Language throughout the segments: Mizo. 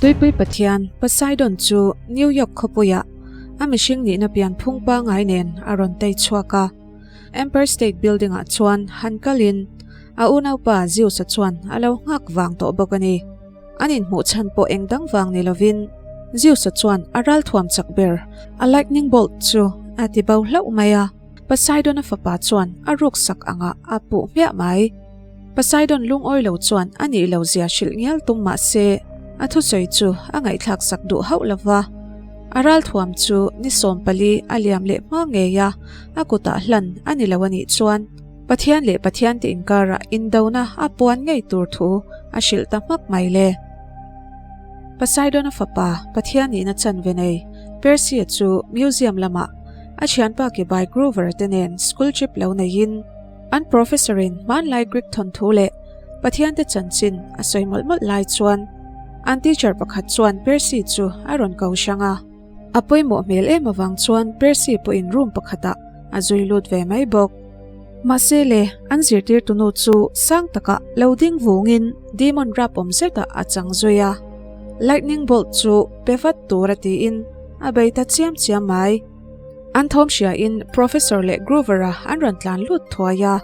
Tuipui pathian Poseidon chu New York khawpuiah a mihring nihna pianphung pangngai nen a rawn tei chhuak a. Empire State Building-ah chuan han kalin a unaupa Zeus-a chuan a lo nghak vang tawh bawk a ni. An inhmuh chhan pawh eng dang vang ni lovin Zeus-a chuan a ralthuam chak ber a lightning bolt chu a ti bo hlauh mai a, Poseidon-a fapa chuan a ruksak angah a puh hmiah mai. Poseidon lungawi lo chuan a nih lo zia hrilh ngial tum mah se a thusawi chu a ngaihthlak sak duh hauh lo va. A ralthuam chu ni 14 a liam leh hma ngei a, a kutah hlan a ni lo a nih chuan Pathian leh Pathiante inkarah indona a puan ngei tur thu a hrilh ta hmak mai le. Poseidon-a fapa Pathian nihna chanve nei Percy-a chu museum lamah a thianpa kebai Grover te nen school trip lo neiin, An professor-in hmanlai Greek thawnthu leh Pathiante chanchin a sawi mawlh mawlh lai chuan an teacher pakhat chuan Percy chu a rawn ko hrang a. A pawimawh hmel em avang chuan Percy pawhin room pakhatah a zui lut ve mai bawk. Mahse le, an zirtirtunu chu sang takah lo ding vungin demon rap awm zetah a chang zui a. Lightning bolt chu pe vat tur a tiin a bei ta chiam chiam mai. An thawm hriain Professor leh Grover-a an rawn tlan lut thuai a,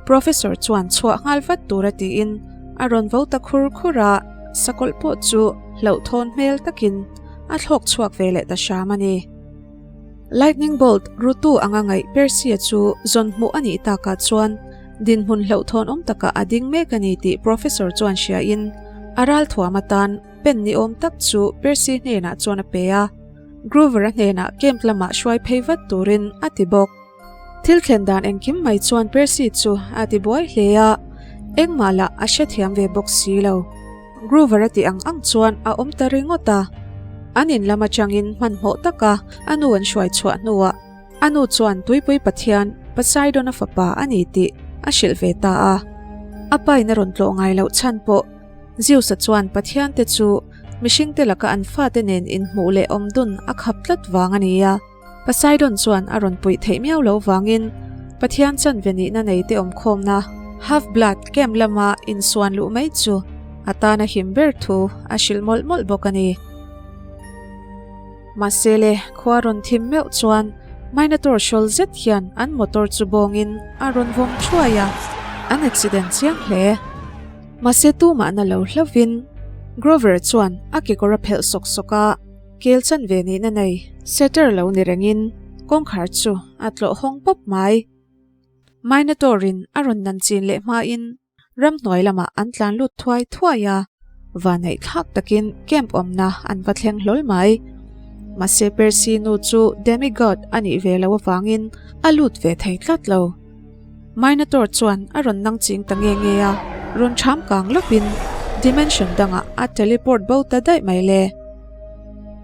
Professor chuan chhuah nghal vat tura tiin a rawn vo ta khur khur a, sakawlh pawh chu hlauhthawn hmel takin a thlawk chhuak ve leh ta hram a ni. Lightning bolt rutu anga ngaih Percy-a chu zawn hmuh a nih takah chuan dinhmun hlauhthawn awm takah a ding mek a ni tih Professor chuan hriain a ralthuam atan pen ni awm tak chu Percy hnenah chuan a pe a. Grover-a hnenah camp lamah hruai phei vat turin a ti bawk. Thil thlen dan engkim mai chuan Percy chu a ti buai hle a, engmah lah a hrethiam ve bawk si lo. Grover-a tih ang ang chuan a awm ta ringawt a. An in lam atangin hmanhmawh taka a nu an hruai chhuah hnuah a nu chuan Tuipui Pathian Poseidon-a fapa a ni tih a hrilh ve ta a. A pain a rawn tlawh ngai loh chhan pawh Zeus-a chuan Pathiante chu Mihringte laka an fate nen inhmuh leh awm dun a khap tlat vang a ni a. Poseidon chuan a rawn puih theih miau loh vangin Pathian chanve nihna neite awmkhawmna Half-Blood camp lama insuan luh mai chu a tan a him ber thu a hrilh mawlh mawlh bawk a ni. Mahse le, khua rawn thim meuh chuan Minotaur hrawl zet hian an motor chu bawngin a rawn vawm thuai a, an accident chiang hle. Mahse tumah na lo hlauhin Grover chuan a kekawr a phelh sawk sawk a, kel chanve nihna nei setter lo ni rengin kawngkhar chu a tlawh hawng pawp mai. Minotaur-in a rawn nan chin leh hmain ramhnuai lamah an tlan lut thuai thuai a, vanneih thlak takin camp awmna an va thleng hlawl mai. Mahse Percy nu chu demigod a nih ve loh avangin a lut ve thei tlat lo. Minotaur chuan a rawn nang ching ta nge nge a, rawn ṭham kang lawpin dimension dangah a teleport bo ta daih mai le.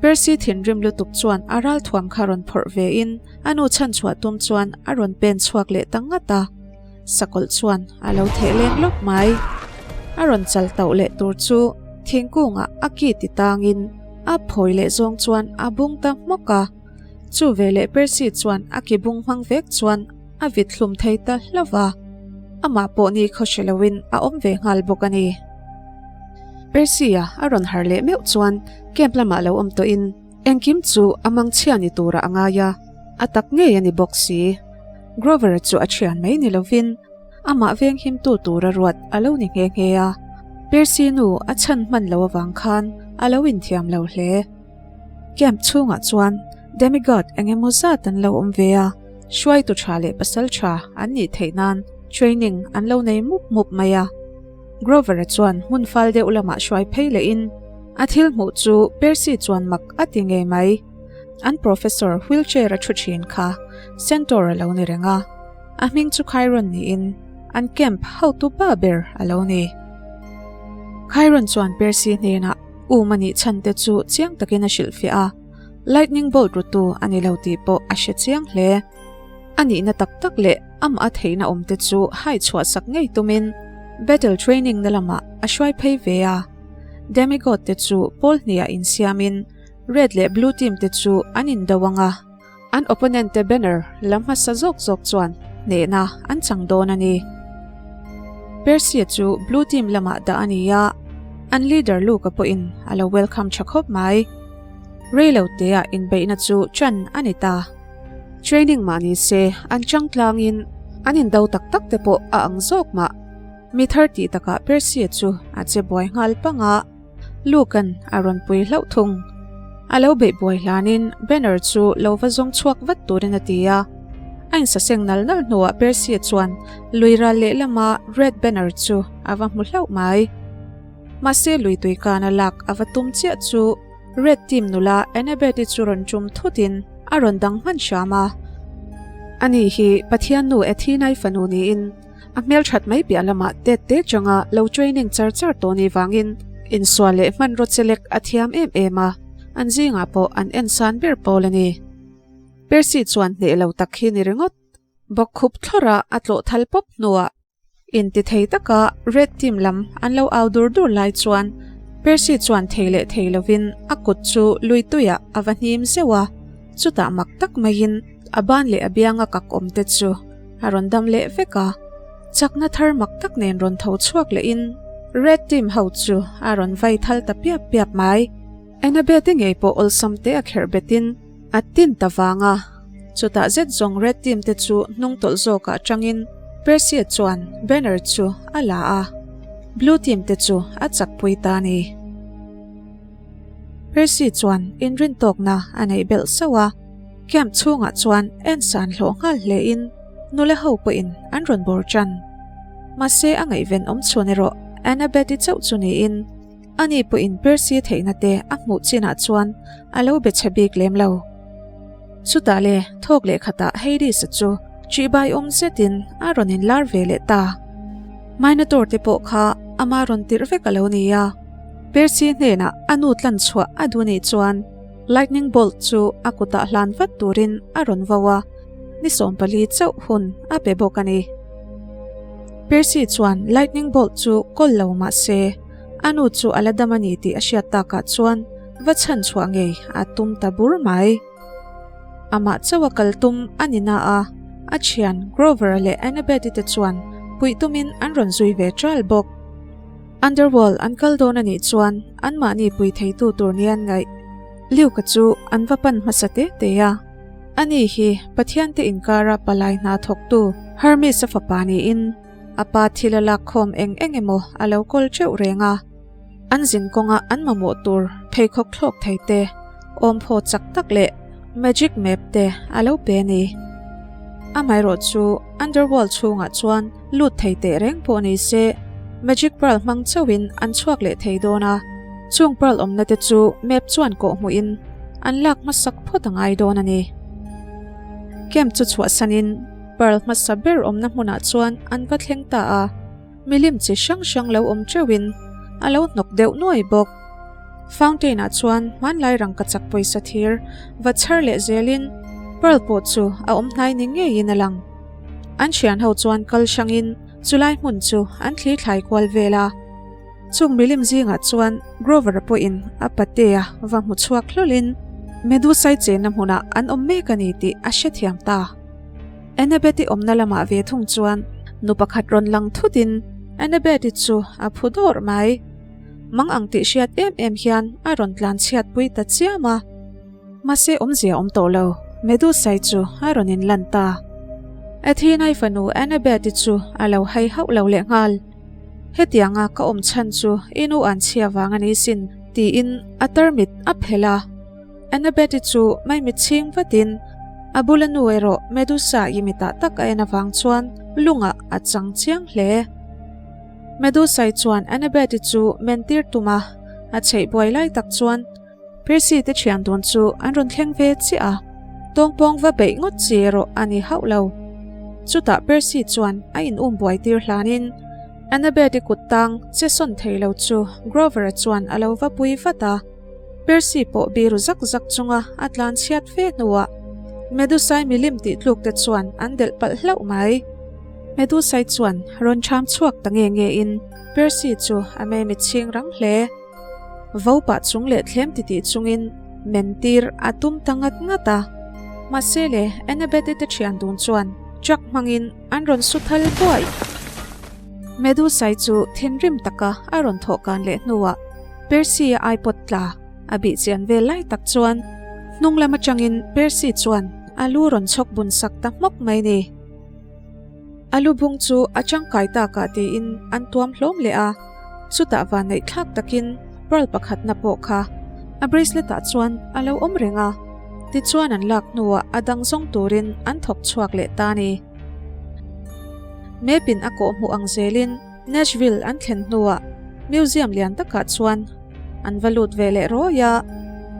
Percy thinrim lutuk chuan a ralthuam kha rawn phawrh vein a nu chhanchhuah tum chuan a rawn pen chhuak leh ta ngat a, sakawlh chuan a lo theh leng lawp mai. A rawn chal tauh leh tur chu thingkungah a ki ti tangin a phawi leh zawng chuan a bung ta hmawk a. Chu veleh Percy chuan a ki bung hmang vek chuan a vit hlum thei ta hlauh va, amah pawh ni khaw hre loin a awm ve nghal bawk a ni. Percy-a a rawn har leh meuh chuan camp lamah lo awm tawhin engkim chu a mangchhia ni turah a ngai a, a tak ngei a ni bawk si. Grover-a chu a thian mai ni lovin amah venghimtu tura ruat a lo ni nghe nghe a, Percy nu a chhan hman lo avang khan a lo inthiam lo hle. Camp chhungah chuan demigod eng emaw zat an lo awm ve a, hruaitu tha leh pasal tha an nih theih nan training an lo nei mup mup mai a. Grover-a chuan hmun fal deuh lamah hruai phei lehin a thil hmuh chu Percy chuan mak a ti ngei mai. An professor wheelchair a thu thin kha Centaur a lo ni reng a, a hming chu Chiron niin an camp hotu pa ber a lo ni. Chiron chuan Percy hnenah Um a nih chhan te chu chiang takin a hrilhfiah a, lightning bolt rutu a ni lo tih pawh a hre chiang hle. A nihna tak tak leh amah a theihna awm te chu hai chhuah sak ngei tumin battle training na lamah a hruai phei ve a. Demigod te chu pawl hniah insiamin red leh blue team te chu an indo ang a, an opponent te banner la hmasa zawk zawk chuan hnehna an chang dawn a ni. Persia chu blue team lamah dah a ni a. An leader Luke-a pawhin a lo welcome tha khawp mai. Rei lo teah inbeihna chu ṭan a ni ta. Training mah ni se an chang tlangin an indo tak tak te pawh a ang zawk mah. Mi thar tih takah Percy-a chu a che buai nghal pang a, Luke-a'n a rawn pui hlauh thung. A lo beih buai hlanin Banner chu lo va zawng chhuak vat turin a ti a. A insaseng nal nal hnuah Percy-a chuan lui ral lehlama Red Banner chu a va hmu hlauh mai. Mahse lui tui kana lak a va tum chiah chu Red Team nula Annabeth-i chu rawn tum thutin a rawn dang hman hram a. Ani hi Pathiannu Athena-i fanu niin a hmelthat mai piah lamah tet te changa lo training char char tawh ni vangin insual leh hmanraw chelek a thiam em em a, an zingah pawh an ensan ber pawl a ni. Percy chuan hneh lo tak hi ni ringawt. Bawkkhup thlawrh a a tlawh thal pawp hnuah inti thei taka Red Team lam an lo au dur dur lai chuan Percy chuan thei leh thei lovin a kut chu lui tuiah a va hnim zeuh a, chutah mak tak maiin a ban leh a bianga kak awm te chu a rawn dam leh vek a, chakna thar mak tak nen rawn tho chhuak lehin Red Team ho chu a rawn vai thal ta piap piap mai. Annabeth-i ngei pawh awlsam te a kherh betin a tin ta vang a, chutah zet zawng Red Team te chu hnung tawlh zawkah atangin Percy-a chuan banner chu a la a, Blue Team te chu a chakpui ta a ni. Percy chuan inrintawkna a neih belh sauh a. Camp chhungah chuan ensan hlawh nghal hlein nula ho pawhin an rawn bawr tan. Mahse a ngaihven awm chhun erawh Annabeth-i chauh chu niin ani pawhin Percy theihna te a hmuh chinah chuan a lo be chhe bik lem lo. Chutah le thawk leh khatah Hades-a chu ṭihbai awm zetin a rawn inlar ve leh ta. Minotaur te pawh kha ama rawn tirh vek a lo ni a, Percy hnenah a nu tlan chhuah a duh nih chuan Lightning bolt chu a kutah hlan vat turin a rawn vo a, ni 14 chauh hun a pe bawk a ni. Percy chuan lightning bolt chu kawl lo mah se, a nu chu a la dam a ni tih a hriat takah chuan va chhan chhuah ngei a tum ta bur mai. Amah chauh a kal tum a ni na a, a thian Grover-a leh Annabeth-i te chuan puih tumin an rawn zui ve ṭal bawk. Underworld an kal dawn a nih chuan anmahni pui theitu tur nia an ngaih. Luke-a chu an va pan hmasa te te a. Ani hi Pathiante inkara palai hna thawktu Hermes-a fapa niin a pa thil a lak khawm eng eng emaw a lo kawl teuh reng a. An zin kawnga an mamawh tur pheikhawk thlawk thei te, awmphaw chak tak leh magic map te a lo pe a ni. Amaherawhchu Underworld chhungah chuan Lut thei teh reng pawh ni se, Magic Pearl hmang chauhin an chhuak leh thei dawn a, chung Pearl awmna te chu map chuan kawh hmuhin an lak hmasak phawt a ngai dawn a ni. Camp chu chhuahsanin Pearl hmasa ber awmna hmunah chuan an va thleng ta a, milim chi hrang hrang lo awm teuhin a lo hnawk deuh nuai bawk. Fountain-ah chuan hmanlai rangkachak pawisa thir va chhar leh zelin Pearl pawh chu a awm hnai ni ngeiin a lang. An thian ho chuan kal hrangin chulai hmun chu an thli thlai kual vel a. Chung milim zingah chuan Grover-a pawhin a patea va hmu chhuak hlawlhin Medusai chenna hmunah an awm mek a ni tih a hrethiam ta. Annabeth-i awmna lamah ve thung chuan nu pakhat rawn lang thutin Annabeth-i chu a phu dawrh mai. Mang ang tih hriat em em hian a rawn tlan chhiatpui ta chiam a. Mahse awmzia awm tawh lo, Medusai chu a rawn inlan ta. Athena-i fanu Annabeth-i chu a lo hai hauh lo lehnghal. Hetianga ka awm chhan chu i nu an chhia vang a ni sin, tiin a tarmit a phelh a. Annabeth-i chu maimit chhing vatin a bula nu erawh Medusa-i mitah tak a en avang chuan lungah a chang chiang hle. Medusai chuan Annabeth-i chu mentir tum a, a chheih buai lai tak chuan Percy te thian dawn chu an rawn thleng ve chiah a, tawngpawng va beih ngawt chi erawh a ni hauh lo. Chutah Percy chuan a in um buai tir hlanin Annabeth-i kut tang che sawn thei lo chu Grover-a chuan a lo va pui vat a. Percy pawh biru zak zak chunga a tlan chhiat fe hnuah Medusai milim tih tluk te chuan an delh palh hlauh mai. Medusai chuan rawn ṭham chhuak ta nge nge in Percy chu a mei mitchhing rang hle. Vo pah chung leh thlem titih chungin men tir a tum ta ngat ngat a. Mahse le, Annabeth-i te thian dun chuan truck hmangin an rawn su thal buai. Medusai chu thinrim taka a rawn thawh kan leh hnuah. Percy-a ipod tla a bih chian vel lai tak chuan hnung lam atangin Percy chuan a lu rawn chhawk bun sak ta hmawk mai ni. A lu bung chu a tangkai takah tiin an tuam hlawm leh a, chutah vanneih thlak takin pearl pakhatna pawh kha a bracelet ah chuan a lo awm reng a, tichuan an lak hnuah a dang zawng turin an thawk chhuak leh ta a ni. Map in a kawh hmuh ang zelin Nashville an thlen hnuah museum lian takah chuan an va lut ve leh rawi a,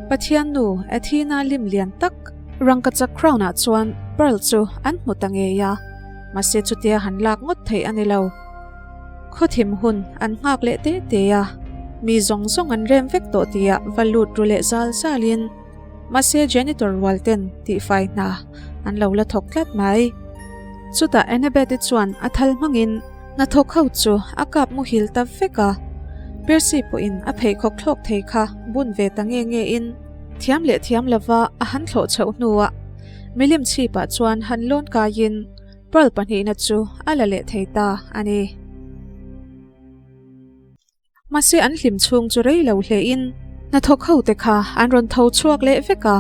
Pathian nu Athena lim lian tak rangkachak crown ah chuan pearl chu an hmu ta ngei a, mahse chutia han lak ngawt theih a ni lo. Khawthim hun an nghak leh te te a, mi zawng zawng an rem vek tawh tihah va lut ru leh zal zalin mahse janitor rual ten tihfai hna an lo la thawk tlat mai. Chutah Annabeth-i chuan a thal hmangin Hnathawk ho chu a kap muhil ta vek a, Percy pawhin a pheikhawk thlawk thei kha bun ve ta nge nge in thiam leh thiam lova a han thlawh chhoh hnuah milim chhipah chuan han lawn kaiin pearl pahnihna chu a la leh thei ta a ni. Mahse an hlim chhung chu rei lo hlein hnathawk ho te kha an rawn tho chhuak leh vek a,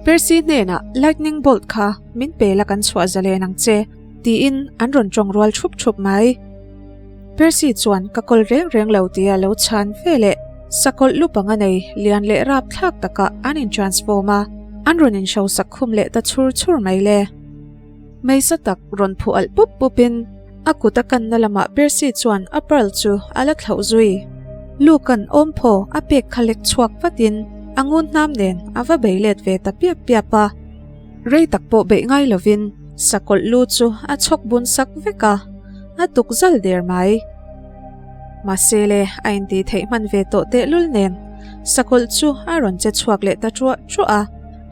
Percy hnenah lightning bolt kha min pe la kan chhuah zalen ang che tiin an rawn tawng rual thup thup mai. Percy chuan ka kawl reng reng lo tia lo chhan ve leh sakawlh lu panga nei lian leh rap thlak takah an in transform a, an rawn in hrosak khum leh ta chhur chhur mai le. Hmeisa tak rawn phuh alh pup pupin a kut a kanna lamah Percy chuan a pearl chu a la thlauh zui. Luke-a'n awmphaw a pek kha lek chhuak vatin a ngun hnam nen a va bei let ve ta piap piap a. Rei tak pawh beih ngai lovin sakawlh lu chu a chhawk bun sak vek a, a tuk zal der mai. Mahse le, a intih theih hman ve tawh tehlul nen sakawlh chu a rawn che chhuak leh ta ṭuah ṭuah a.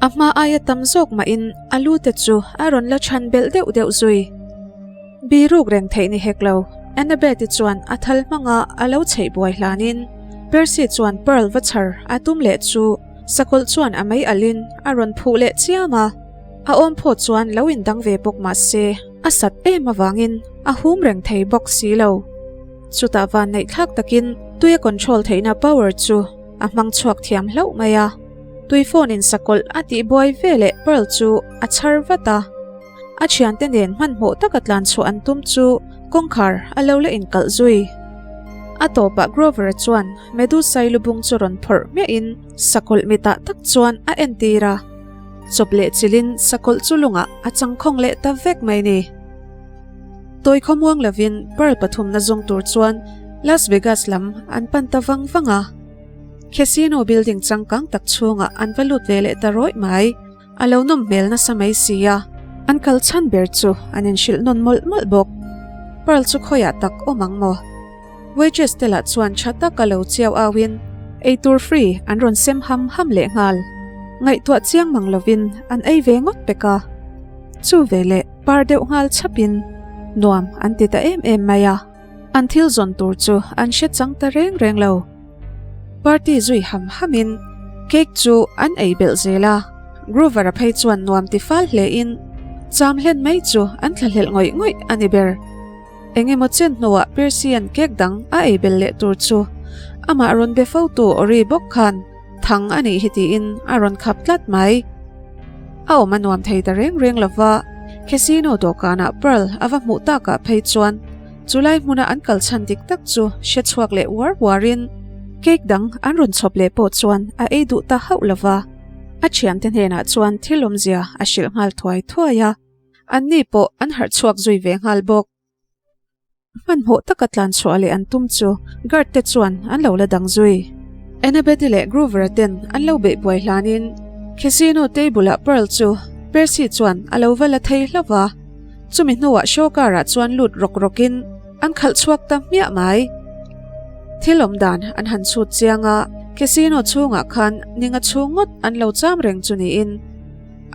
A hma aia tam zawk mahin a lu te chu a rawn la chhan belh deuh deuh zui. Biruk reng theih ni hek lo, Annabeth-i chuan a thal hmanga a lo chheih buai hlanin Percy chuan Pearl va chhar a tum leh chu sakawlh chuan a mei alhin a rawn phuh leh chiam a. A awm phawt chuan lo indang ve bawk mah se a sat em avangin a hum reng thei bawk si lo. Chutah vanneih thlak takin tui a control theihna power chu a hmang chhuak thiam hlauh mai a. Tui phone in sakawlh a tih buai ve leh Pearl chu a chhar vat a. A thiante nen hmanhmawh taka tlan chhuah an tum chu kawngkhar a lo la inkalh zui. A tawpah Grover-a chuan Medusa-i lubung chu rawn phawrh hmiahin sakawlh mitah tak chuan a entir a. Chawp leh chilhin sakawlh chu lungah a changkhawng leh ta vek mai ni. Tawi khawmuang lovin Pearl pathumna zawng tur chuan Las Vegas lam an pan ta vang vang a. Casino building changkang tak chhungah an va lut ve leh ta rawih mai. A lo nawm hmel nasa mai si a, an kal chhan ber chu an inhrilh nawn mawlh mawlh bawk. Pearl chu khawiah tak awm ang maw? Waitress te lah chuan tha taka lo chiau auin eitur free an rawn sem ham ham leh nghal. Ngaihtuah chiang mang lovin an ei ve ngawt pek a. Chu veleh par deuh nghal chhapin nuam an ti ta em em mai a. An thil zawn tur chu an hre chang ta reng reng lo. Party zui ham hamin cake chu an ei belh zel a, Grover-a phei chuan nuam ti fal hlein cham hlen mai chu an thlahlelh ngawih ngawih a ni ber. Eng emaw chen hnuah Percy-a'n cake dang a ei belh leh tur chu amah rawn be fotu Ori bawk khan thang a nih hi tiin a rawn khap tlat mai. A awm a nuam thei ta reng reng lova, Casino dawhkanah Pearl a va hmuh takah phei chuan chulai hmuna an kal chhan dik tak chu hre chhuak leh uar uarin cake dang an rawn chhawp leh pawh chuan a ei duh ta hauh lova, a thiante hnenah chuan thil awmzia a hrilh nghal thuai thuai a, anni pawh an harh chhuak zui ve nghal bawk. Hmanhmawh taka tlan chhuah leh an tum chu guard te chuan an lo la dang zui. Annabeth-i leh Grover-a ten an lo beih buai hlanin Casino table ah Pearl chu Percy chuan a lo va la thei hlauh va, chumi hnuah show car ah chuan lut rawk rawkin an khalh chhuak ta hmiah mai. Thil awm dan an han chhut chiang a, Casino chhungah khan ninga chhung ngawt an lo cham reng chu niin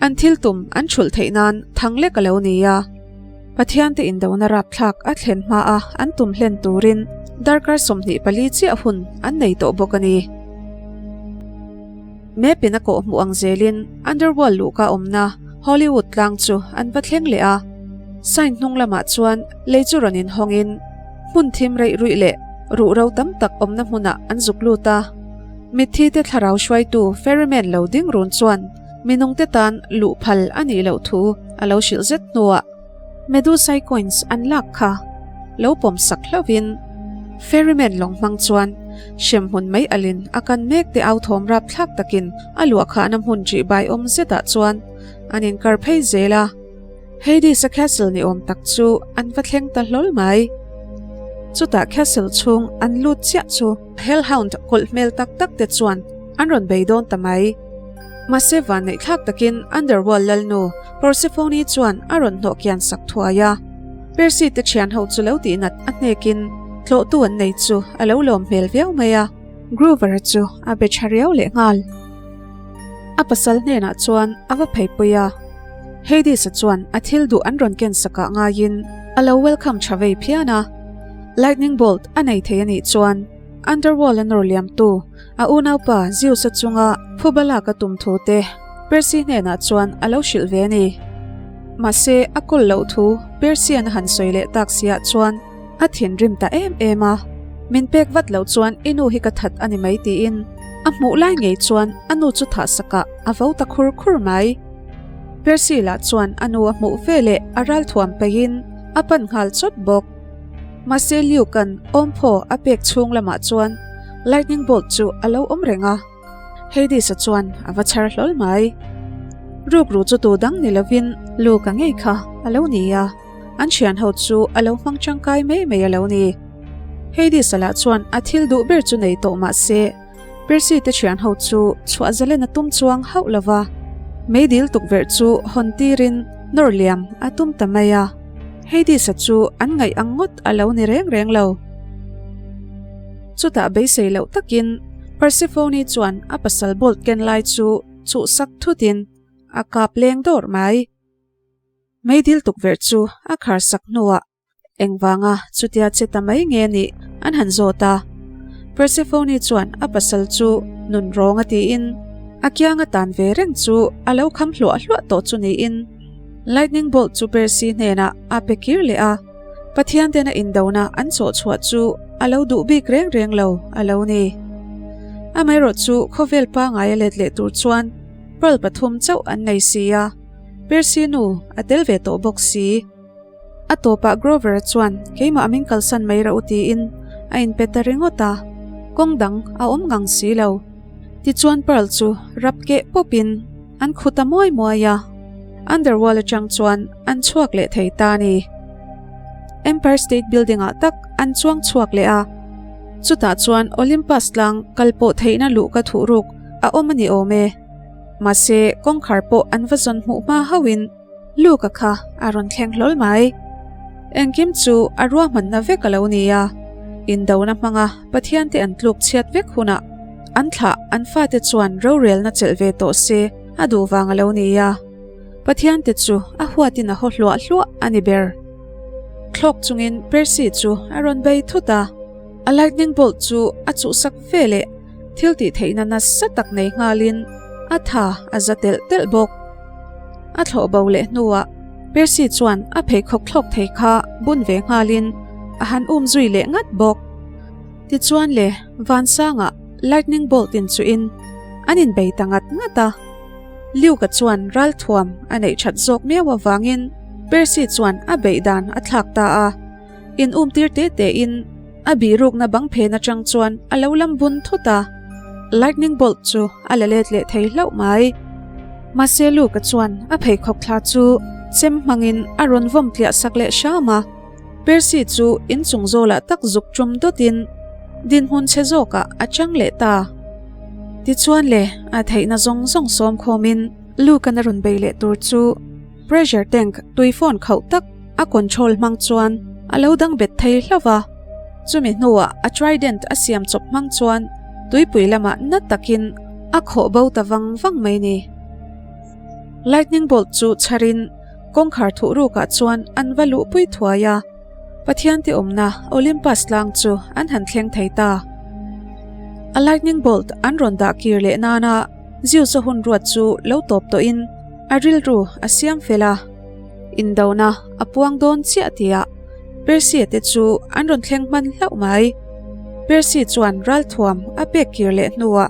an thil tum an thulh theih nan thang lek a lo ni a. Pathiante indona rapthlak a thlen hmaa an tum hlen turin darkar 24 chiah hun an nei tawh bawk a ni. Map-in a kawh hmuh ang zelin Underworld luhka awmna Hollywood tlang chu an va thleng leh a. Sign hnung lamah chuan lei chu rawn inhawngin hmun thim reih ruih leh ruhro tam tak awmna hmunah an zuk lut a. Mitthi te thlarau hruaitu ferryman lo ding run chuan minungte tan luh phal a nih loh thu a lo hrilh zet hnuah Medusai coins an lak kha lo pawm sak hlauhin ferryman lawng hmang chuan hremhmun mai alin a kan mek te au thawm rapthlak takin a luahkhahna hmun ṭihbai awm zetah chuan an inkar phei zel a. Hades-a castle ni awm tak chu an va thleng ta hlawl mai. Chutah castle chhung an lut chiah chu hellhound kawlh hmel tak tak te chuan an rawn bei dawn ta mai. Mahse vanneih thlak takin Underworld lalnu Persephone chuan a rawn hnawh kian sak thuai a. Percy te thian ho chu lo tih nat a hnekin tlawhtu an nei chu a lo lawm hmel viau mai a. Grover-a chu a be tha riau lehnghal. A pasal hnenah chuan a va pheipui a. Hades-a chuan a thil duh an rawn ken sakah ngaiin a lo welcome tha vei phian a. Lightning bolt a nei thei a nih chuan Underworld a nawr liamtu a unaupa Zeus-a chunga phuba lak a tum thu te Percy hnenah chuan a lo hrilh ve a ni. Mahse, a kawl loh thu Percy-a'n a han sawi leh tak siah chuan a thinrim ta em em a. Min pek vat loh chuan i nu hi ka that a ni mai tiin a hmuh lai ngei chuan a nu chu thah sakah a vo ta khur khur mai. Percy lah chuan a nu a hmuh ve leh a ral thuam peihin a pan nghal chawt bawk. Mahse Luke-a'n awmphaw a pek chhung lamah chuan lightning bolt chu a lo awm reng a, Hades-a chuan a va chhar hlawl mai. Rukru chu tu dang ni lovin Luke-a ngei kha a lo ni a, an thian ho chu a lo hmang tangkai mai mai a lo ni. Hades-a lah chuan a thil duh ber chu nei tawh mahse, Percy te thian ho chu chhuah zalen a tum chuang hauh lo va, meidil tukverh chu hawn tirin nawr liam a tum ta mai a. Hades-a chu an ngaih ang ngawt a lo ni reng reng lo. Chutah beisei loh takin Persephone chuan a pasal bolt ken lai chu chhuhsak thutin a kap leng dawr mai. Meidil tukverh chu a kharsak hnuah Engvanga chutia che ta mai nge nih an han zawt a. Persephone chuan a pasal chu nun rawng a tiin a kianga tan ve reng chu a lo kham hluah hluah tawh chu niin lightning bolt chu Percy hnenah a pe kir leh a, Pathian tena indona an chawh chhuah chu a lo duh bik reng reng lo a lo ni. Amaherawhchu khawvel pangai a let leh tur chuan pearl pathum chauh an nei si a, Percy nu a tel ve tawh bawk si. A tawpah Grover-a chuan keimah min kalsan mai reuh tiin a inpe ta ringawt a, kawng dang a awm ngang si lo. Tichuan Pearl chu rap keh pawpin an khu ta muai muai a, Underworld atang chuan an chhuak leh thei ta a ni. Empire State Building-ah tak an chuang chhuak leh a, chutah chuan Olympus tlang kal pawh theihna luhka thuhruk a awm a ni awm e. Mahse kawngkhar pawh an va zawn hmuh hma hauhin, Luka kha a rawn thleng hlawl mai. Engkim chu a ruahmanna vek a lo ni a, indona hmanga Pathiante an tluk chhiat vek hunah an thlah an fate chuan rorelna chelh ve tawh se a duh vang a lo ni a, Pathiante chu a huatin a haw hluah hluah a ni ber. Thlawk chungin Percy chu a rawn bei thut a, a lightning bolt chu a chuhsak ve leh thil tih theihna nasa tak nei nghalin a tha a za telh telh bawk. A thlawh bo leh hnuah Percy chuan a pheikhawk thlawk thei kha bun ve nghalin a han um zui leh ngat bawk. Tichuan le Vansanga lightning bolt in chuhin an inbei ta ngat ngat a. Luke-a chuan ralthuam a neih that zawk miau avangin Percy chuan a beih dan a thlak ta a. In um tir te te in a bihrukna bang phen atang chuan a lo lam bun thut a, lightning bolt chu a la let leh thei hlauh mai. Mahse Luke-a chuan a pheikhawk thla chu chem hmangin a rawn vawm tliah sak leh hram a, Percy chu inchung zawlah tak zuk tum dawtin dinhmun chhe zawkah a chang leh ta. Tichuan le a theihna zawng zawng sawm khawmin Luke-a'n a rawn bei leh tur chu Pressure tank tui phone khauh tak a control hmang chuan a lo dang bet thei hlauh a, chumi hnuah a trident a siam chawp hmang chuan tuipui lamah na takin a khawh bo ta vang vang mai ni. Lightning bolt chu chharin kawngkhar thuh rukah chuan an va luhpui thuai a, Pathiante awmna Olympus tlang chu an han thleng thei ta. A lightning bolt an rawn dah kir leh nana Zeus-a hun ruat chu lo tawp tawhin a rilru a siam fel a, indona a puang dawn chiah tihah Persia te chu an rawn thleng hman hlauh mai. Persia chuan ralthuam a pek kir leh hnuah.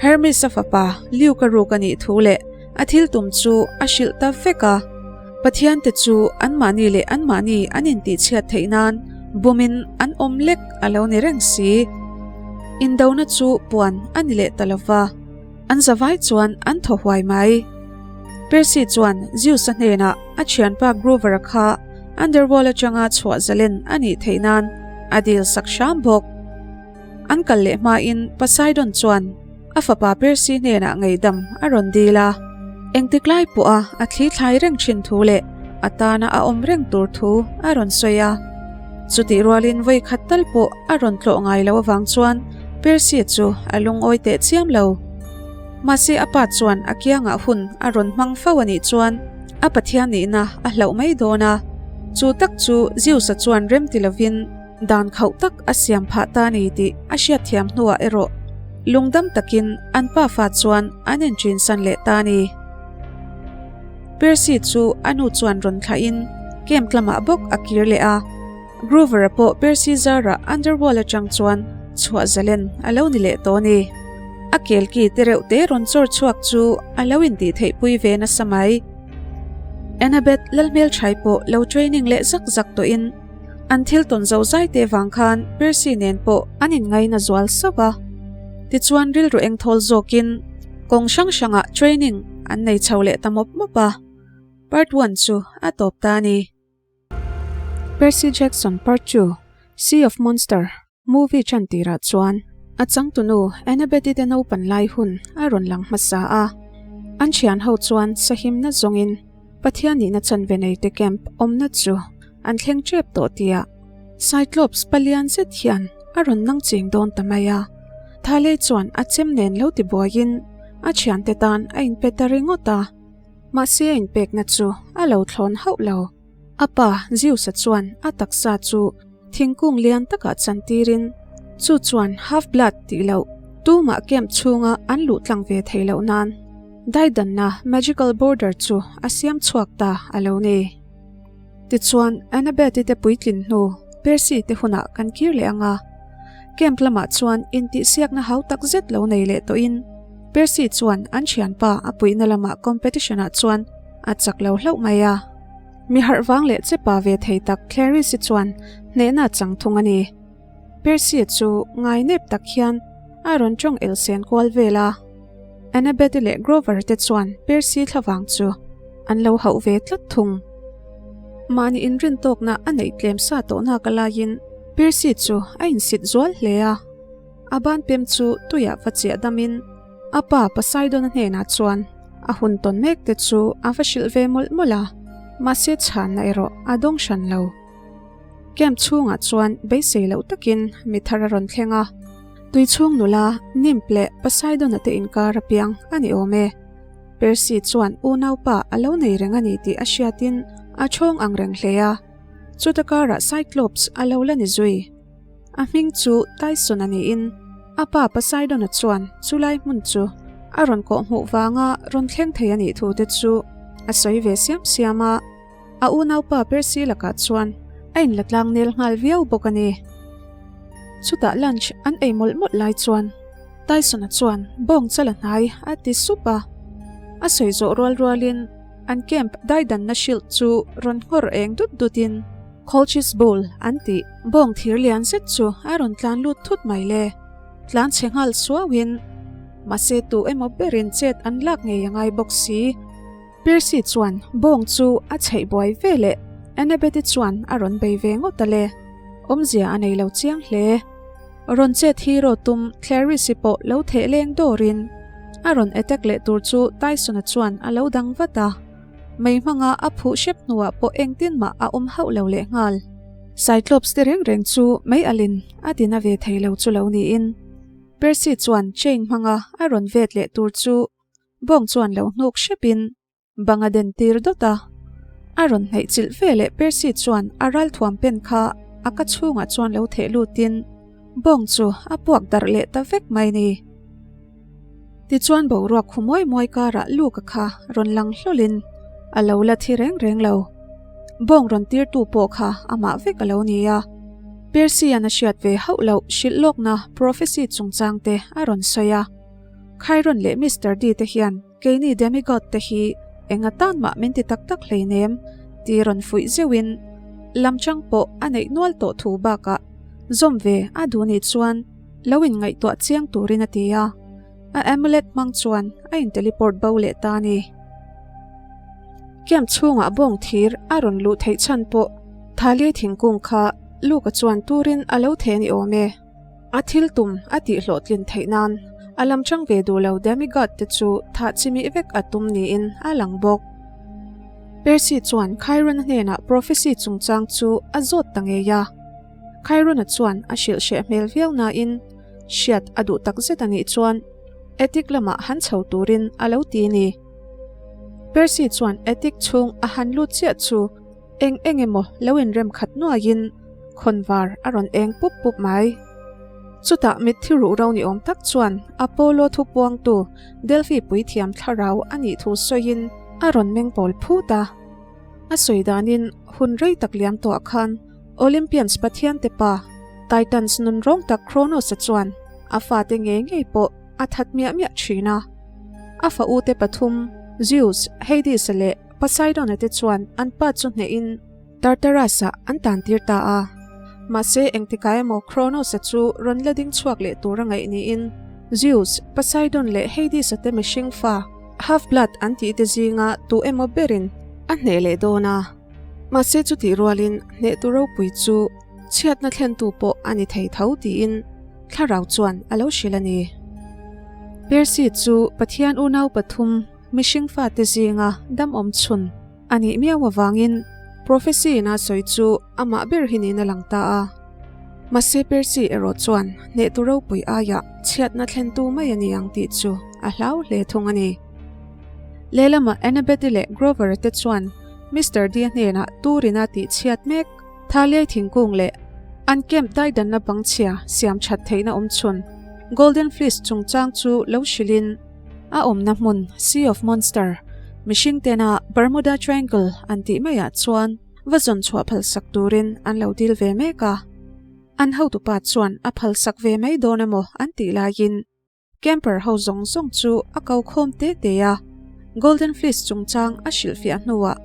Hermes-a fapa Luke-a ruk a nih thu leh a thil tum chu a hrilh ta vek a. Pathiante chu anmahni leh anmahni an intihchhiat theih nan bumin an awm lek a lo ni reng si. Indona chu puan a ni leh ta lo va, an zavai chuan an thaw huai mai. Percy chuan Zeus-a hnenah a thianpa Grover-a kha Underworld atanga chhuah zalen a nih theih nan a dil sak hram bawk. An kal leh hmain Poseidon chuan a fapa Percy hnenah ngeihdam a rawn dil a, engtik lai pawha a thli thlai reng thin thu leh a tana a awm reng tur thu a rawn sawi a. Chutih rualin vawi khat tal pawh a rawn tlawh ngai lo avang chuan Percy chu a lungawi teh chiam lo. Mahse a pa chuan a kiangah hun a rawn hmang fo a nih chuan a Pathian nihna a hlauh mai dawn a, chu tak chu Zeus-a chuan rem ti lovin, Dan khauh tak a siam phah ta ni tih a hriatthiam hnuah erawh lungdam takin an pafa chuan an inṭinsan leh ta ni. Percy chu a nu chuan rawn thlahin camp lamah bawk a kir leh a, Grover-a pawh Percy zarah Underworld aṭang chuan chhuah zalen a lo ni leh tawh ni. A kelki te reuh te rawn chawr chhuak chu a lo intihtheihpui ve nasa mai. Annabeth Lalhmelṭhai pawh lo training leh zak zak tawhin, An thil tawn zo zai te vang khan Percy nen pawh an inngaina zual sauh a. Tichuan rilru eng thawl zawkin kawng hrang hrangah training an nei chho leh ta mawp mawp a. Part one chu a tawp ta a ni. Percy Jackson Part 2, Sea of Monster Movie chan tirah chuan a changtunu Annabeth-i te naupan lai hun a rawn lang hmasa a. An thian ho chuan sahimna zawngin Pathian nihna chanve nei te camp awmna chu an thleng tep tawh tia Cyclops palian zet hian a rawn nang ching dawn ta mai a. Thalei chuan a chem nen lo ti buaiin a thiante tan a inpe ta ringawt a. Mahse a inpekna chu a lo thlawn hauh lo. A pa Zeus-a chuan a taksa chu thingkung lian takah chantirin chu chuan half-blood tih loh tumah camp chhunga an luh tlang ve theih loh nan daidanna magical border chu a siam chhuak ta a lo ni. Tichuan Annabeth-i te puitlin hnu Percy te hunah kan kir leh ang a, camp lamah chuan intihsiakna hau tak zet lo nei leh tawhin Percy chuan an thianpa a puihna lamah competition-ah chuan a chak lo hlauh mai a. Mi harh vang leh che pa ve thei tak Clarice-i chuan hnehna a chang thung a ni. Percy-a chu ngai nep tak hian a rawn tawng el sen kual vel a. Annabeth-i leh Grover te chuan Percy thlavang chu an lo hauh ve tlat thung. Mahni inrin tawkna a neih tlem sa tawh nak alaiin Percy chu a insit zual hle a. A ban pem chu tuiah va chiah damin A pa Poseidon-a hnenah chuan a hun tawn mek te chu a va hrilh ve mawlh mawlh a, mahse chhanna erawh a dawng hran lo. Camp chhungah chuan beisei loh takin mi thar a rawn thleng a, tui chhung nula Nymph leh Poseidon-a te inkar a piang a ni awm e. Percy chuan unaupa a lo nei reng a ni tih a hriatin a chhawng ang reng hle a, chuta karah Cyclops a lo la ni zui. A hming chu Tyson a niin a pa Poseidon-a chuan chulai hmun chu a rawn kawh hmuh vanga rawn thleng thei a nih thu te chu a sawi ve siam siam a. A unaupa Percy lakah chuan a inla tlang nel nghal viau bawk a ni. Chutah lunch an ei mawlh mawlh lai chuan Tyson-a chuan bawng chala hnai a ti sup a. A sawi zawh rual rualin an camp daidanna shield chu rawn nghawr eng dut dutin, Colchis Bowl an tih bawng thir lian zet chu a rawn tlan lut thut mai le. Tlan chhe nghal suauin mahse tu emaw berin chet an lak ngei a ngai bawk si. Percy chuan bawng chu a chheih buai ve leh Annabeth-i chuan a rawn bei ve ngawt a le. Awmzia a nei lo chiang hle. Rawn chet hero tum Clarice-i pawh lo theh leng dawrin a rawn attack leh tur chu Tyson-a chuan a lo dang vat a. Mei hmanga a phuh hrep hnuah pawh engtin mah a awm hauh lo leh nghal. Cyclops te reng reng chu mei alin a tina ve thei lo chu lo niin Percy chuan chain hmanga a rawn vet leh tur chu bawng chuan lo hnuk hrepin bang a den tir dawt a. A rawn hnaih chilh ve leh Percy chuan a ralthuam pen kha a ka chhungah chuan lo theh lutin bawng chu a puak darh leh ta vek mai ni. Tichuan boruak khu muai muai karah Luka kha rawn lang hlawlin a lo la thi reng reng lo. Bawng rawn tirtu pawh kha amah vek a lo ni a. Percy-a'n a hriat ve hauh loh hrilh lawkna prophecy chungchang te a rawn sawi a. Chiron leh Mister D te hian keini demigod te hi eng atan mah min ti tak tak hleinem ti rawn fuih zeuhin lamchang pawh a neih nual tawh thu bakah zawm ve a duh nih chuan lo inngaihtuah chiang turin a ti a, a amulet hmang chuan a in teleport bo leh ta a ni. Camp chhungah bawng thir a rawn luh theih chhan pawh Thali thingkung kha Luka chuan turin a lo thei a ni awm e. A thil tum a tihhlawhtlin theih nan a lam chang ve duh lo demigod te chu thah chimih vek a tum niin a lang bawk. Percy chuan Chiron-a hnenah prophecy chungchang chu a zawt ta ngei a. Chiron-a chuan a hrilh hreh hmel viau nain hriat a duh tak zet a nih chuan attic lamah han chho turin a lo ti ni. Percy chuan attic chhung a han lut chiah chu Eng eng emaw lo inrem khat nuaiin khawnvar a rawn eng pup pup mai. Chutah mitthi ruh ro ni awm tak chuan Apollo thu puangtu Delphi puithiam thlarau a nih thu sawiin a rawn meng pawl phut a. A sawi danin hun rei tak liam tawhah khan Olympians pathiante pa Titans nun rawng tak Kronos-a chuan a fate ngei ngei pawh a that miah miah thin a. A fa ute pathum Zeus, Hades-a leh Poseidon-a te chuan an pa chu hnehin Tartarus-ah an tantir ta a. Mahse, engtikah emaw Kronos-a chu rawn la ding chhuak leh tur a ngaih niin Zeus, Poseidon leh Hades-a te mihring fa, half-blood an tih te zinga tu emaw berin a hneh leh dawn a. Mahse, chutih rualin hnehtu ropui chu chhiatna thlentu pawh a ni thei tho tiin thlarau chuan a lo hrilh a ni. Percy chu Pathian unau pathum Mihring fate zinga dam awm chhun a nih miau avangin prophecy in a sawi chu amah ber hi niin a lang ta a. Mahse Percy erawh chuan hnehtu ropui aiah chhiatna thlentu mai a ni ang tih chu a hlau hle thung a ni. Lehlamah Annabeth-i leh Grover-a te chuan Mister D-a hnenah Turin-a tih chhiat mek Thaliai thingkung leh an camp daidanna bangchhia siam that theihna awm chhun Golden Fleece chungchang chu lo hrilhin A awmna hmun, Sea of Monster, mihring tena Bermuda Triangle an tih maiah chuan va zawn chhuah phalsak turin an lo dil ve mek a. An hotupa chuan a phalsak ve mai dawn emaw an tih laiin camper ho zawng zawng chu a ko khawm te te a. Golden Fleece chungchang a hrilhfiah hnuah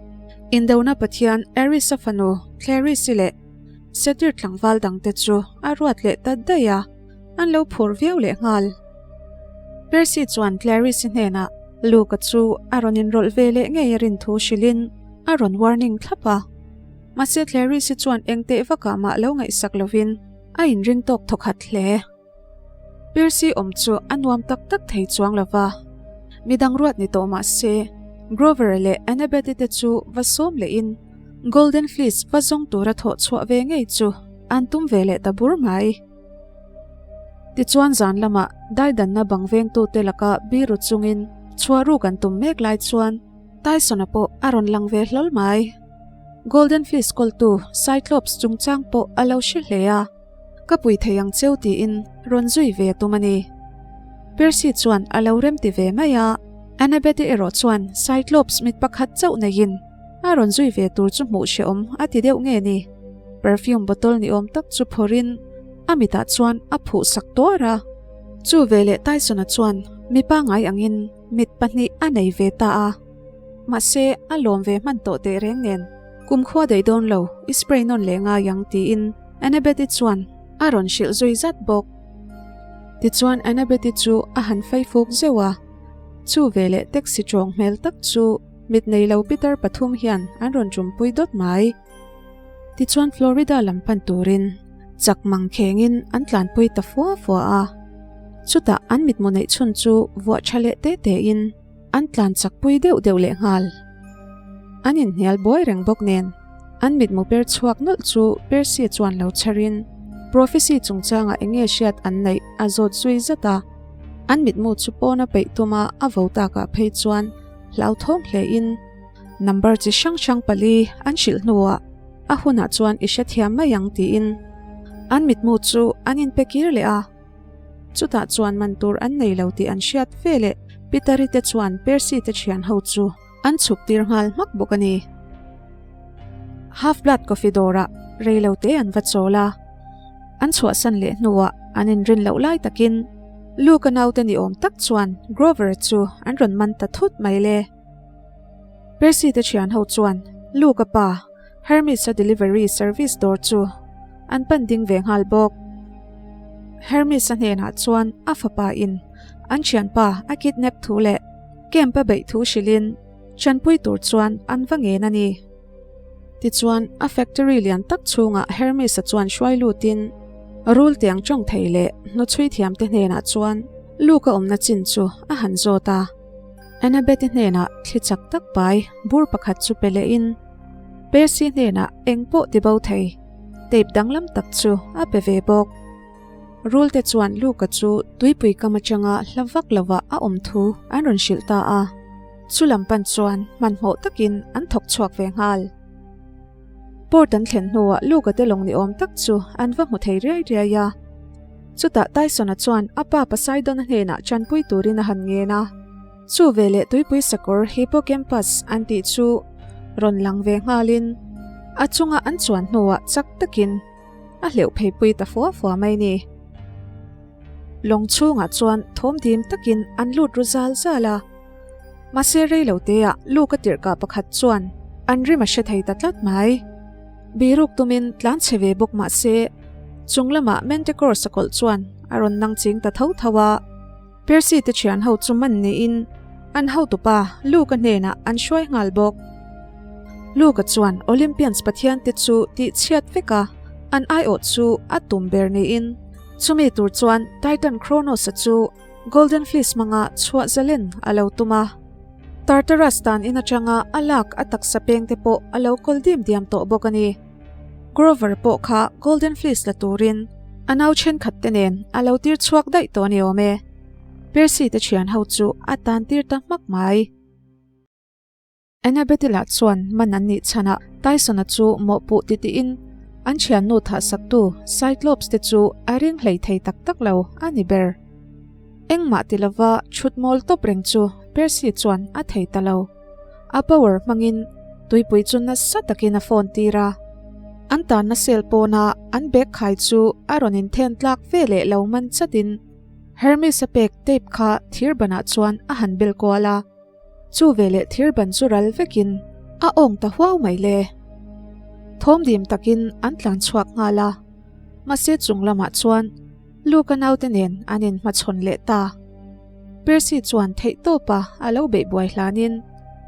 Indona pathian Ares-a fanu Clarice-i leh Satyr tlangval dangte chu a ruat leh ta daih a. An lo phur viau leh nghal. Percy chuan Clarice-i hnenah Luke-a chu a rawn inrawlh ve leh ngei a rin thu hrilhin a rawn warning thlap a. Mahse Clarice-i chuan eng teh vakah mah lo ngaihsak lovin a inring tawk thawkhat hle. Percy awm chu a nuam tak tak thei chuang lo va, midang ruat ni tawh mah se Grover-a leh Annabeth-i te chu va sawm lehin Golden Fleece va zawng tura thawh chhuah ve ngei chu an tum ve leh ta bur mai. Tichuan zan lamah daidanna bang vengtute laka biru chungin chhuah ruk an tum mek lai chuan Tyson-a pawh a rawn lang ve hlawl mai. Golden Fleece kawltu Cyclops chungchang pawh a lo hre hle a, Ka pui thei ang cheu tiin rawn zui ve a tum a ni. Percy chuan a lo remti ve mai a, Annabeth-i erawh chuan Cyclops mit pakhat chauh neiin A rawn zui ve tur chu hmuh hrehawm a ti deuh nge ni? Perfume bottle ni awm tak chu phawrhin a mitah chuan a phuh sak tuar a. Chu veleh Tyson-a chuan mi pangngai angin mit pahnih a nei ve ta a. Mahse, a lawm ve hman tawh teh reng nen, Kumkhua daih dawn lo, i spray nawn leh ngai ang tiin Annabeth-i chuan a rawn hrilh zui zat bawk. Tichuan Annabeth-i chu a han faifuk zeuh a. Chu veleh taxi tawng hmel tak chu Mit nei lo pitar pathum hian an rawn ṭumpui dawt mai. Tichuan Florida lam pan turin chak mang khengin an tlanpui ta fua fua a. Chutah an mitmu neih chhun chu vuah ṭha leh te tein an tlan chakpui deuh deuh leh nghal. An inhnial buai reng bawk nen an mitmu per chhuak nawlh chu Percy chuan lo chharin Prophecy chungchangah eng nge hriat an neih a zawt zui zat a. An mitmu chu pawna peih tuma a vo takah phei chuan Hlauthawng hle in number chi hrang hrang pali an hrilh hnuah a hunah chuan i hrethiam mai ang tiin an mitmu chu an inpe kir leh a. Chutah chuan man tur an nei lo tih an hriat ve leh Pitari te chuan Percy te thian ho chu an chhuk tir nghal hmak bawk a ni. Half Blood Coffee dawrah reilo te an va chawl a, an chhuahsan leh hnuah an inrin loh lai takin. Luke-a naute ni awm tak chuan Grover-a chu an rawn man ta thut mai le. Percy te thian ho chuan Luke-a pa Hermes-a delivery service dawr chu an pan ding ve nghal bawk. Hermes-a hnenah chuan a fapa in an thianpa a kidnap thu leh camp a beih thu hrilhin chanpui tur chuan an va ngen a ni. Tichuan a factory lian tak chhungah Hermes-a chuan hruai lutin rul tiang tawng thei leh hnuchhui thiamte hnenah chuan Luke-a awmna chin chu a han zawt a. Annabeth-i hnenah thli chak tak pai bur pakhat chu pe lehin Percy hnenah eng pawh ti bo thei tape danglam tak chu a pe ve bawk. Rulte chuan Luka chu tuipui kam atanga hla vak lovah a awm thu an rawn hrilh ta a, chu lam pan chuan hmanhmawh takin an thawk chhuak ve nghal. Port an thlen hnuah Luka te lawng ni awm tak chu an va hmu thei riai riai a. Chutah Tyson-a chuan a pa Poseidon-a hnenah chanpui turin a han ngen a. Chu veleh tuipui sakawr Hippocampus an tih chu rawn lang ve nghalin a chunga an chuan hnuah chak takin a hleuh pheipui ta fua fua mai ni. Lawng chhungah chuan thawm dim takin an lut ru zal zal a. Mahse rei lo teah Luke-a tirhkah pakhat chuan an rim a hre thei ta tlat mai. Biruk tumin tlan chhe ve bawk mah se, chung lamah Manticore sakawlh chuan a rawn nang ching ta tho tho a. Percy te thian ho chu man niin an hotupa Luke-a hnenah an hruai nghal bawk. Luke-a chuan Olympians pathian te chu tih chhiat vek a, an aiawh chu a tum ber niin chumi tur chuan Titan Kronos-a chu Golden Fleece hmanga chhuah zalen a lo tum a. Tartarus tan in atanga a lak a taksa peng te pawh a lo kawl dim diam tawh bawk a ni. Grover pawh kha Golden Fleece la turin a nau thenkhat te nen a lo tir chhuak daih tawh a ni awm e. Percy te thian ho chu a tan tir ta hmak mai. Annabeth-i lah chuan man an nih chhanah Tyson-a chu mawhpuh titiin an thiannu thahsaktu Cyclops te chu a ring hlei thei tak tak lo a ni ber. Engmah ti lova chhut mawl tawp reng chu Percy chuan a thei ta lo. A power hmangin tuipui chu nasa takin a phone tir a. An tanna cell pawna an bag khai chu a rawn inthen tlak ve leh lo man chatin Hermes-a pek tape kha thir banah chuan a han bel kual a. Chu veleh thir ban chu ral vekin a awng ta huau mai le. Thawm dim takin an tlan chhuak nghal a, mahse chung lamah chuan Luke-a naute nen an inhmachhawn leh ta. Percy chuan theih tawpa a lo beih buai hlanin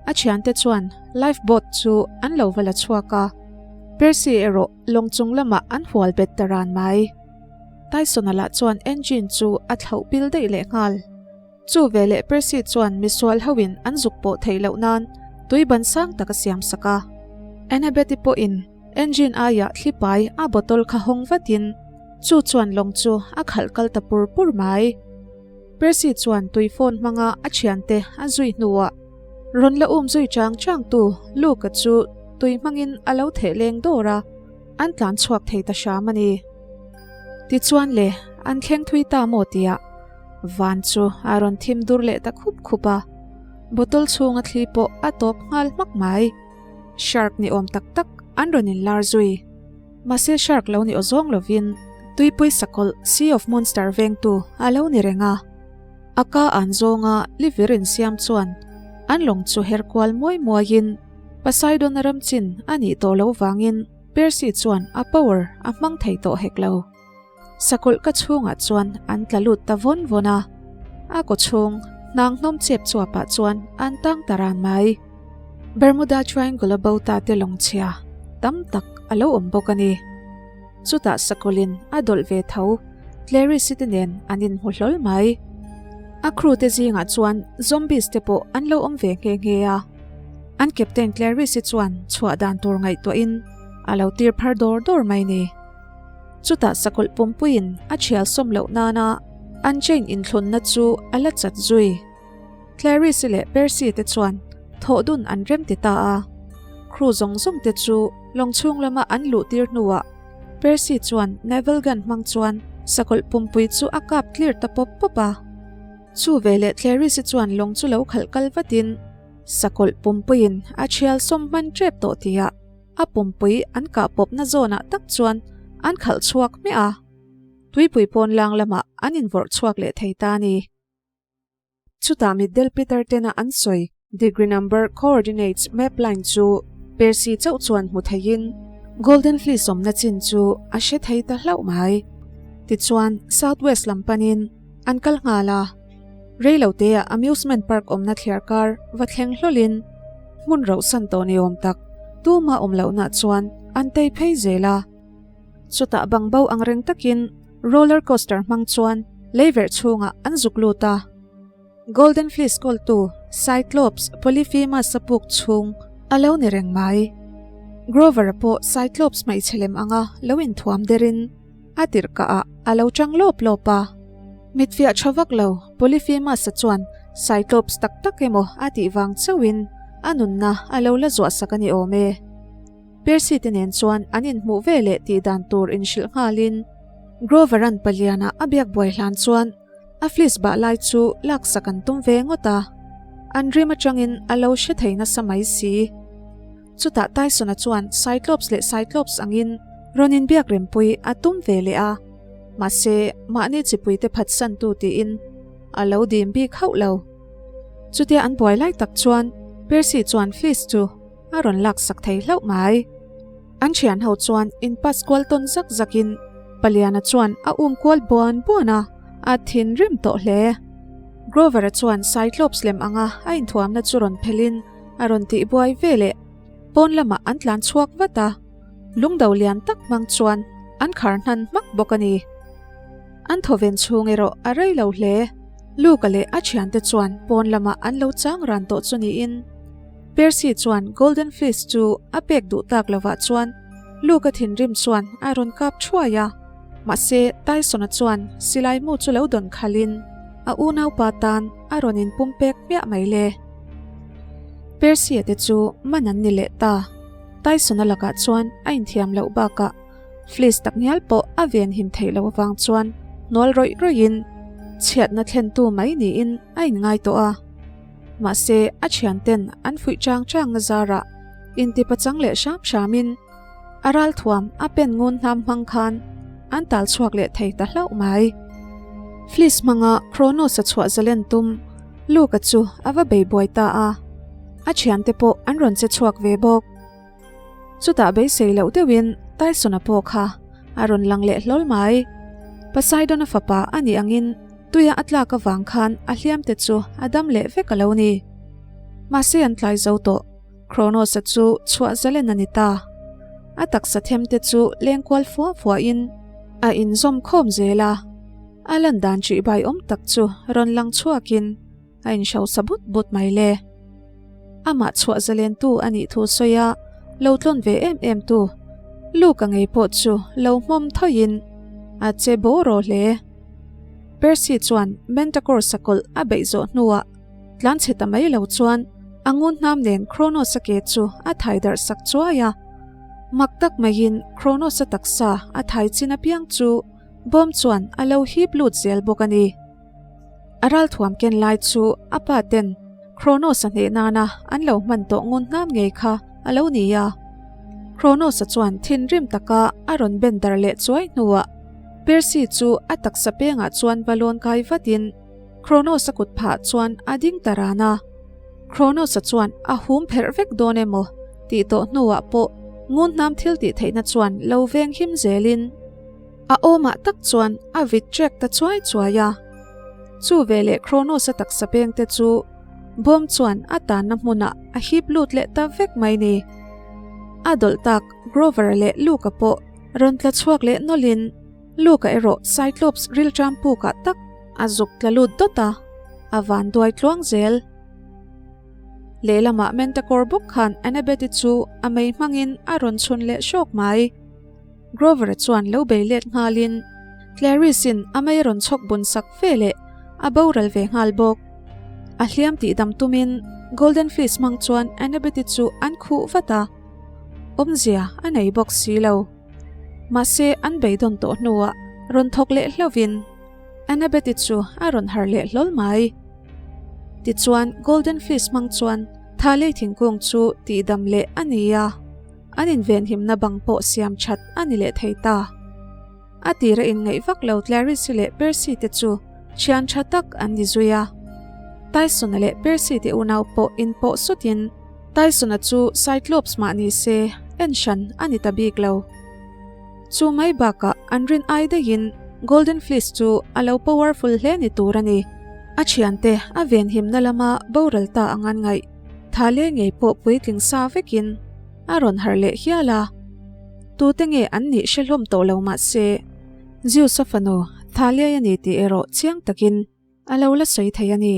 a thiante chuan life boat chu an lo va la chhuak a, Percy erawh lawng chung lamah an hual bet ta ran mai. Tyson-a lah chuan engine chu a thlauh pil daih leh nghal. Chu veleh Percy chuan misual hoin an zuk pawh theih loh nan tui ban sang tak a siam sak a. Annabeth-i pawhin engine aiah thlipai a bottle kha hawng vatin chu chuan lawng chu a khalh kal ta pur pur mai. Percy chuan tui phone hmanga a thiante a zui hnuah rawn la um zui chang chang tu Luke-a chu tui hmangin a lo theh leng dawr a, an tlan chhuak thei ta hram a ni. Tichuan le, an thleng thui ta maw tia van chu a rawn thim dur leh ta khup khup a, bottle chhunga thli pawh a tawp nghal hmak mai. Shark ni awm tak tak an rawn inlar zui. Mahse shark lo ni awzawng lovin tuipui sakawlh Sea of Monster vengtu a lo ni reng a. A ka an zawnga livir insiam chuan an lawng chu her kual muai muaiin Poseidon-a ram chin a nih tawh loh vangin Percy chuan a power a hmang thei tawh hek lo. Sakawlh ka chhungah chuan an tla lut ta vawn vawn a, a kaw chhung hnang hnawm chep chuapah chuan an tang ta ran mai. Bermuda Triangle-a bo ta te lawng chhia tam tak a lo awm bawk a ni. Chutah sakawlhin a dawlh ve tho, Clarice-i te nen an inhmu hlawl mai. A crew te zingah chuan zombies te pawh an lo awm ve nghe nghe a. An captain Clarice-i chuan chhuah dan tur ngaihtuahin a lo tir phar dawr dawr mai ni. Chutah sakawlh pumpuiin a thial sawm loh nana an chain inthlunna chu a la chat zui. Clarice-i leh Percy te chuan thawh dun an rem ti ta a. Crew zawng zawng te chu lawng chhung lama an luh tir hnuah Percy chuan naval gun hmang chuan sakawlh pumpui chu a kap clear ta pawp pawp a. Chu veleh Clarice-i chuan lawng chu lo khalh kal vatin sakawlh pumpuiin a thial sawm hman tep tawh tihah A pumpui an kah pawpna zawnah tak chuan an khalh chhuak hmiah a. Tuipui pawn lang lamah an invawrh chhuak leh thei ta a ni. Chutah mitdel Peter tena an sawi degree number coordinates map line chu Percy chauh chuan hmu theiin Golden Fleece awmna chin chu a hre thei ta hlauh mai. Tichuan, South West lam panin an kal nghal a. Reiloteah amusement park awmna thliar kar va thleng hlawlin hmun rauhsan tawh ni awm tak tuma awm lohna chuan an tei phei zel a. Chutah bang bo ang reng takin roller coaster hmang chuan leiverh chhungah an zuk lut a. Golden Fleece kawltu Cyclops Polyphemus a puk chhung a lo ni reng mai. Grover-a pawh Cyclops hmeichhe lem anga lo inthuam derin a tirhkah ah a lo chang lawp lawp a. Mitfiah tha vak lo Polyphemus-a chuan Cyclops tak tak emaw a tih vang chauhin a nunna a lo la zuahsak a ni awm e. Percy te nen chuan an inhmuh ve leh tih dan tur inhrilh nghalin Grover-a'n paliana a biak buai hlan chuan a fleece bah lai chu laksak an tum ve ngawt a, an rim atangin a lo hre thei nasa mai si. Chutah Tyson-a chuan Cyclops leh Cyclops angin rawn inbiak rempui a tum ve leh a, mahse mahni chipuite phatsantu tiin a lo dim bik hauh lo. Chutia an buai lai tak chuan Percy chuan fleece chu a rawn laksak thei hlauh mai. An thian ho chuan in pass kual tawn zak zakin Paliana chuan a um kual buan buan a, a thinrim tawh hle. Grover-a chuan Cyclops lem anga a inthuamna chu rawn phelhin a rawn tihbuai ve leh. Pawn lamah an tlan chhuak vat a, lungdo lian tak hmang chuan an khar hnan hmak bawk a ni. An thawven chhung erawh a rei lo hle. Luke-a leh a thiante chuan pawn lamah an lo chang ran tawh chu niin. Percy chuan Golden Fleece chu a pek duh tak lovah chuan Luke-a thinrim chuan a rawn kap thuai a, mahse Tyson-a chuan silai mu chu lo dawn khalhin a unaupa tan a rawn inpum pek hmiah mai le. Percy-a te chu man an ni leh ta. Tyson-a lakah chuan a inthiam loh bakah Fleece takngial pawh a venhim theih loh avang chuan hnual rawih rawih in chhiatna thlentu mai niin a inngai tawh a. Mahse, a thianten an fuih chang chang na zarah intipachang leh hram hramin a ralthuam a pen ngun hnam hmang khan an tal chhuak leh thei ta hlauh mai. Fleece hmanga Kronos-a chhuah zalen tum Luke-a chu a va bei buai ta a, a thiante pawh an rawn che chhuak ve bawk. Chutah beisei loh deuhin Tyson-a pawh kha a rawn lang leh hlawl mai. Poseidon-a fapa a nih angin tuia a tlak avang khan a hliamte chu a dam leh vek a lo ni. Mahse an tlai zo tawh, Kronos-a chu chhuah zalen a ni ta. A taksa themte chu lengkual fua fuahin a inzawm khawm zel a, a lan dan ṭihbai awm tak chu rawn lang chhuakin a inhrosa but but mai le. Amah chhuah zalentu a nih thu sawi a, lo tlawn ve em em tu Luka ngei pawh chu lo hmawm thawiin a che bawr rawh hle. Percy chuan Manticore sakawlh a beih zawh hnuah tlanchhe ta mai lo chuan a ngun hnam nen Kronos-a ke chu a thai darh sak chuai a. Mak tak maiin Kronos-a taksa a thai chin apiang chu bawm chuan a lo hip lut zel bawk a ni. A ralthuam ken lai chu a pa ten Kronos-a hneh nana an lo hman tawh ngun hnam ngei kha a lo ni a. Kronos-a chuan thinrim taka a rawn ben dar leh chuai hnuah Percy chu a taksa pengah chuan va lawn kai vatin Kronos-a kut phah chuan a ding ta ran a. Kronos-a chuan a hum pherh vek dawn emaw tih tawh hnuah pawh ngun hnam thil tih theihna chuan lo veng him zelin A awmah tak chuan a vit trek ta chuai chuai a. Chu veleh Kronos-a taksa pengte chu bawm chuan a tanna hmunah a hip lut leh ta vek mai ni. A dawlh tak Grover leh Luke-a pawh rawn tla chhuak leh nawlhin Luke-a erawh Cyclops rilṭam pukah tak a zuk tla lut dawt a, a van duai tluang zel. Lehlamah Manticore bawk khan Annabeth-i chu a mei hmangin a rawn chhun leh hrawk mai. Grover-a chuan lo bei let nghalin Clarice-in a mei a rawn chhawk bun sak ve leh a boral ve nghal bawk. A hliam tih dam tumin Golden Fleece hmang chuan Annabeth-i chu an khuh vat a, awmzia a nei bawk si lo. Mahse an beidawn tawh hnuah rawn thawk leh hlauhin Annabeth-i chu a rawn har leh hlawl mai. Tichuan Golden Fleece hmang chuan Thalei thingkung chu tihdam leh a ni a. An invenhimna bang pawh siam that a ni leh thei ta. A tira inngaih vak lo Clarice leh Percy te chu thian tha tak an ni zui a. Tyson-a leh Percy te unau pawh inpawh sutin Tyson-a chu Cyclops mah ni se en hran a ni ta bik lo. Chu mai bakah an rin ai daihin Golden Fleece chu a lo powerful hle ni tur a ni. A thiante a venhimna lama boral ta ang an ngaih. Thale ngei pawh puitling sa vekin a rawn harh leh hial a. Tute nge an nih hre hlawm tawh lo mah se, Zeus-a fanu Thalia-i a ni tih erawh chiang takin a lo la sawi thei a ni.